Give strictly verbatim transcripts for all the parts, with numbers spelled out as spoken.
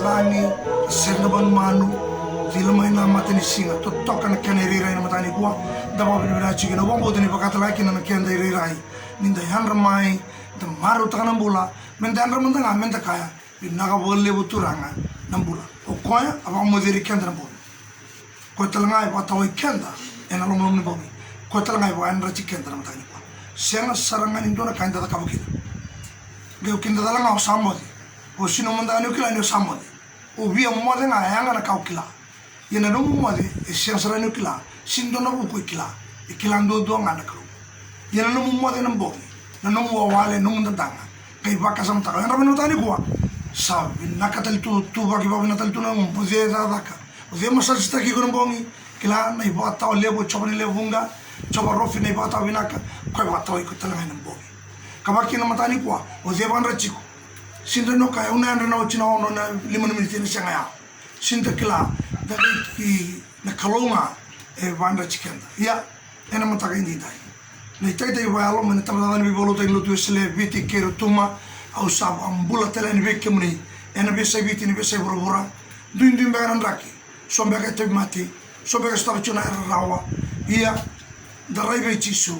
Lagi, sere na manumanu, cila mai na matanisiga, totoka na kena irairai na mataka nikua. Da vakavinavinaka tiko kina, au vakabauta ni vakatalega kina na keda irairai ni da yadra mai, da marautaka na bula, me da yadra mada ga me da kaya, vinaka vakalevu Turaga na bula. O koya a vakamoceri keda na bogi. Koya tale ga e vakatawai keda ena lomaloma ni bogi. Koya tale ga e vakayadrati keda na mataka nikua. Sega sara ga ni dua na ka eda cakava kina. Qai o kida tale ga o sa moce. O sega mada ga ni o kila ni o sa moce. O via moce ga e yaga na ka o kila. Ia na nomu moce e sega sara ni o kila. Sega ni dua na vuku e kila. E kila duadua ga na Kalou. Ia na nomu moce na bogi, na nomu wawale, nomu dadaga, qai vakasamataka. Yadra mai na mataka nikua. Sa vinaka tale tu, tuvaki vakavinaka tale tu na nomu, o cei e cakacaka, o cei e masaji taki iko na bogi. Kila na ivakatawa levu o Jiova ni lewe vuqa, Jiova Rofi na ivakatawa vinaka, koya e vakatawa iko tale ga ena bogi. Ka vaka kina na mataka nikua, o cei e vakadra tiko. Sega ni dua na ka, au na yadra na oti na ono na lima na miniti ena sega ya. Sega ni da kila, da vei ki na Kalou ga e vakadra tiko keda. Ia, ena mataka edaidai. Na itakitaki vakayalo mai na tabacakacaka ni veivakalotutaki ni Lotu Wesele e Viti kei Rotuma, au sa vakabula tale yani vei kemuni ena veiyasai Viti, ena veiyasai vuravura. Duidui beka na draki, so beka e tauvimate, so beka e sotava tiko na rarawa. Ia, da rai vei Jisu,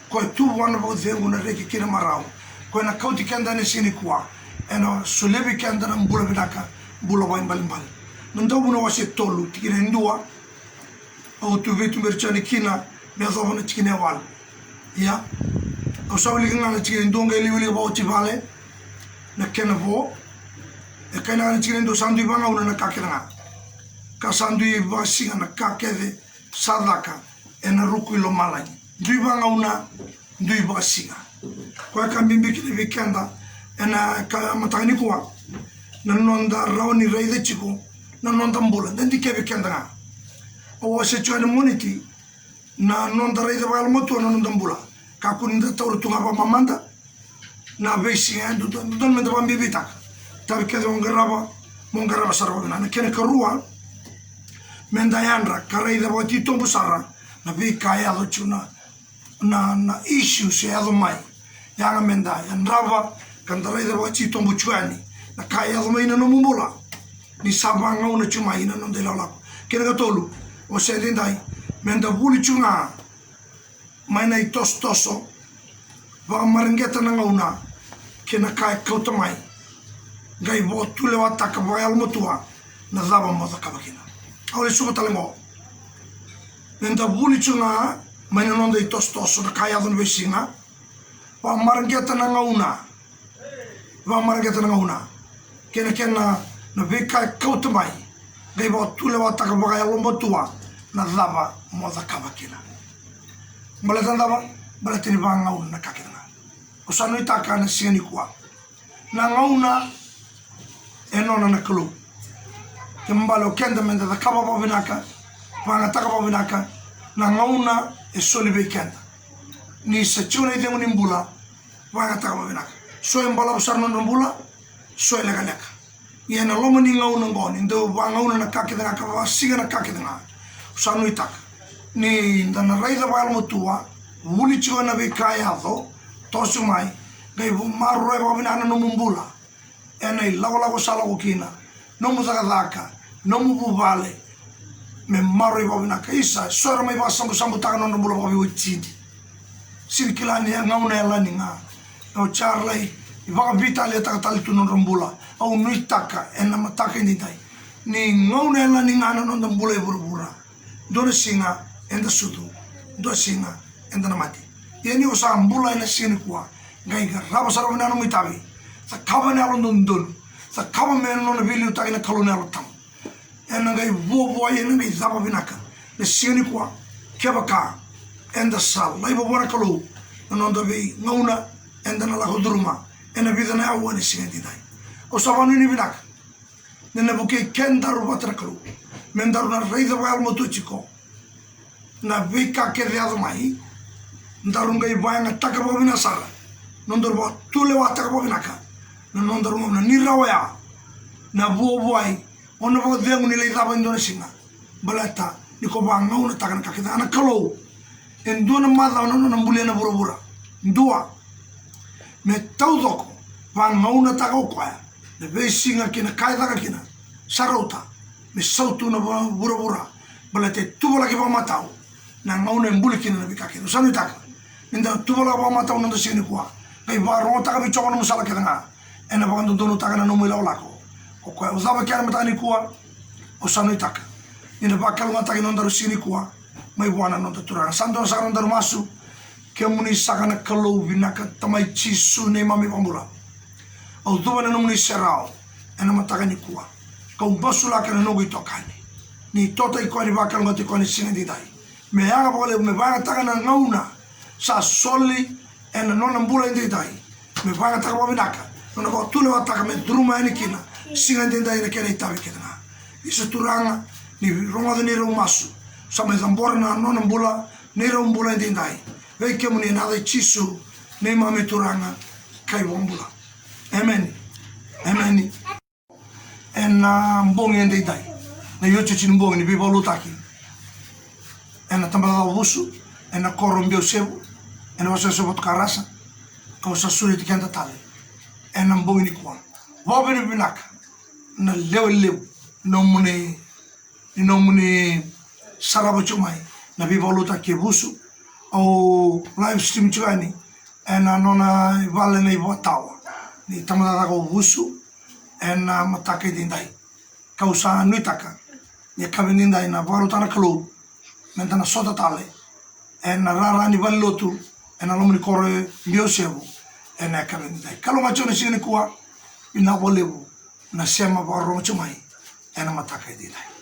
koya e tu vua na vakacegu, na reki kei na marau. Koya ena kauti keda ena siga nikua, ena solia vei keda na bula vinaka, bula vakaibalebale. Na Dauvunau wase tolu, tikina e dua. Au tu veituberi tiko yani kina me yacova na tikina e walu. Ia, au sa wilika ga na tikina e dua, qai lai wilika vakaoti vale na kena vo. E kaya na tikina e dua, sa dui vagauna na ka kece ga, ka sa dui vakasiga na ka kece sa caka ena ruku i lomalagi. Dui vagauna, dui vakasiga. Koya ka bibi kina vei keda ena ka mataka nikua, na noda rawa ni raica tiko na noda bula, da dikevi keda ga. Au wasea tiko yani Moniti na noda raica vakayalomatua na noda bula. Kakua ni da taura tu ga vakamamada na veisiga e dodonu, dodonu me da vakabibitaka. Tavi kece mo qarava, mo qarava sara vakavinaka. Na kena karua, me da yadra ka raica vakatitobu sara na veika e yaco tiko, na na, na issues e yaco mai. Yaga me da yadrava ka da raica vakatitobu tiko yani na ka e yaco mai na nomu bula, ni sa vagauna tiko mai na noda ilakolako. Kena katolu, o se daidai, me da vuli tiko ga mai na itosotoso, vakamareqeta na gauna kei na ka e kauta mai, qai vakatulewataka vakayalomatua na cava mo cakava kina. Au lesuva tale qo. Me da vuli tiko ga mai na noda itosotoso, na ka e yaco na veisiga. Vakamareqeta na gauna. Vakamareqeta na gauna kei na kena, na veika e kauta mai, qai vakatulewataka vakayalomatua na cava mo cakava kina. Baleta na cava? Baleta ni vagauna na ka kece ga. Au sa nuitaka na siga nikua, na gauna e nona na Kalou. Kena ibalebale o keda me da cakava vakavinaka, vakayagataka vakavinaka na gauna e soli vei keda. Ni sa tiko na icegu ni bula, vakayagataka vakavinaka. So e balavu sara na nodra bula, so e lekaleka. Ia ena loma ni gauna oqo, ni dau vagauna na ka kece ga ka vakasiga na ka kece ga, au sa nuitaka ni da na raica vakayalomatua, vuli tiko ena veika e yaco, toso mai, qai maroroya vakavinaka na nomu bula. Ena ilakolako sa lako kina, nomu cakacaka, nomu vuvale, me maroroi vakavinaka. Isa, so era mai vakasabusabutaka na nodra bula vakaveiwatini. Sega ni kila ni gauna e yalani ga. O sa ra lai vakavitaliataka tale tu na nodra bula. Au nuitaka ena mataka edaidai ni gauna e yalani ga na noda bula e vuravura. Dua na siga eda sucu, dua na siga eda na mate. Ia ni o sa bula ena siga nikua, qai qarava sara vakavinaka nomu itavi. Cakava na yalododonu. Cakava me nona veiliutaki na Kalou na Yalo Tabu. Ena qai vuavuai, ena qai cava vinaka na siga nikua. Kevaka eda sa laiva vua na Kalou na noda veigauna eda na lako curuma ena vica na aua ena siga edaidai. Au sa vakanuinui vinaka ni na vukei kedaru vata na Kalou me daru na raica vakayalomatua tiko na veika kece e yaco mai, daru qai vakayagataka vakavinaka sara, nodaru vakatulewataka vakavinaka na nodaru gauna. Ni rawa ya na vuavuai, o na vakacegu ni lai cava e dua na siga, baleta ni ko vagaunataka na ka kece. A na Kalou, e dua na macawa na nona bulia na vuravura. Dua, me taucoko, vagaunataka o koya na veisiga kei na ka e caka kina, sa rauta me sautu na vuravura, baleta e tuvalaki vakamatau na gauna e buli kina na veika kece. Au sa nuitaka ni da tuvalaka vakamatau na noda siga nikua, qai vakarogotaka vei Jiova nomu sala kece ga. Ena vakadodonutaka na nomu ilakolako. O koya au cava kina mataka nikua. Au sa nuitaka ni na vakalougatataki na nodaru siga nikua mai vua na noda Turaga. Sa dua saka na nodaru masu. Kemuni saka na Kalou vinaka, Tamai Jisu neimami vakabula. Au cuva ena nomuni serau ena mataka nikua, kau basulaka na noqu itokani. Ni totaki koya, ni vakalougatataki koya ena siga edaidai. Me yaga vakalevu, me vakayagataka na gauna sa soli ena nona bula edaidai. Me vakayagataka vakavinaka, nona vakatulewataka me curuma yani kina siga edaidai na kena itavi kece ga. Isa Turaga, ni rogoca neirau masu, sa mai cabora na nona bula, neirau bula edaidai. Vei kemuni ena yaca i Jisu neimami Turaga ka iVakabula. Emeni. Emeni. Ena bogi edaidai, na iotioti ni bogi ni veivakalotutaki ena tabacakacaka o Vusu, ena koro o Biausevu, ena wasewase o Vatukarasa, kau sa sureti keda tale ena bogi nikua. Vakavinavinaka na lewe levu nomuni ni nomuni sarava tiko mai na veivakalotutaki kei Vusu. Au live stream tiko yani ena nona ivale na ivakatawa ni tabacakacaka o Vusu ena mataka edaidai. Kau sa nuitaka ni yakavi edaidai na vakarautaka na Kalou meda na sota tale ena rara ni valenilotu ena loma ni koro e Biausevu ena yakavi edaidai. Kalougata tiko na siga nikua, vinaka vakalevu na sema vakarorogo tiko mai ena mataka edaidai.